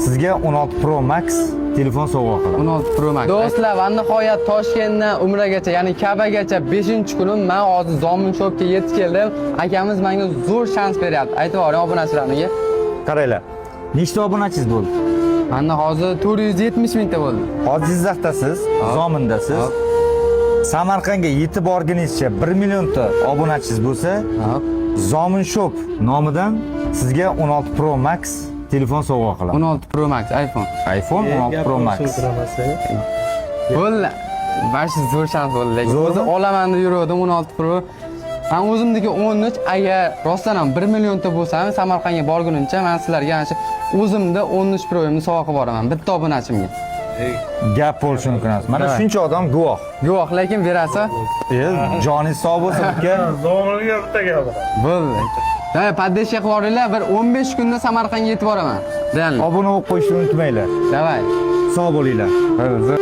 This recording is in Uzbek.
Sizga 16 Pro Max telefon sovg'a qilaman. 16 Pro Max. Do'stlar, va nihoyat Toshkentdan Umragacha, ya'ni Kabagacha 5-kunim. Men hozir Zomin Shopga yetib keldim. Akamiz menga zo'r shans beryapti. Aytib yuboring obunachilarga. Qaranglar. Nechta obunachingiz bo'ldi? Menda hozir 470 mingta bo'ldi. Hozir Jizzaxdasiz, Zomindasiz. Hop. Samarqandga yetib borguningizcha 1 millionta obunachingiz bo'lsa, Hop. Zomin Shop nomidan sizga 16 Pro Max telefon sovg'a qilaman. 16 Pro Max iPhone. iPhone 16 Pro Max. Bo'ldi. Mana zo'r shans bo'ldi lekin. Zo'rmi? O'zi olaman deb yuruvdim 16 Pro. Men o'zimniki 13, agar rostdan ham 1 millionta bo'lsam, Samarqandga borgunimcha men sizlarga ana shu o'zimda 13 Pro'imni sovg'a qilib boraman bitta obunachimga. Gap bo'lishi mumkin emas. Mana shuncha odam guvoh. Guvoh lekin berasiz. Joningiz sog' bo'lsin, uka. Zominga bitta gapiraman. Bo'ldi. Давай, поддержка qilib yuboringlar, bir 15 kunda Samarqandga yetib boraman. Реально. Obuna bo'lib qo'yishni unutmanglar. Давай. Sog' bo'linglar. Bo'ldi.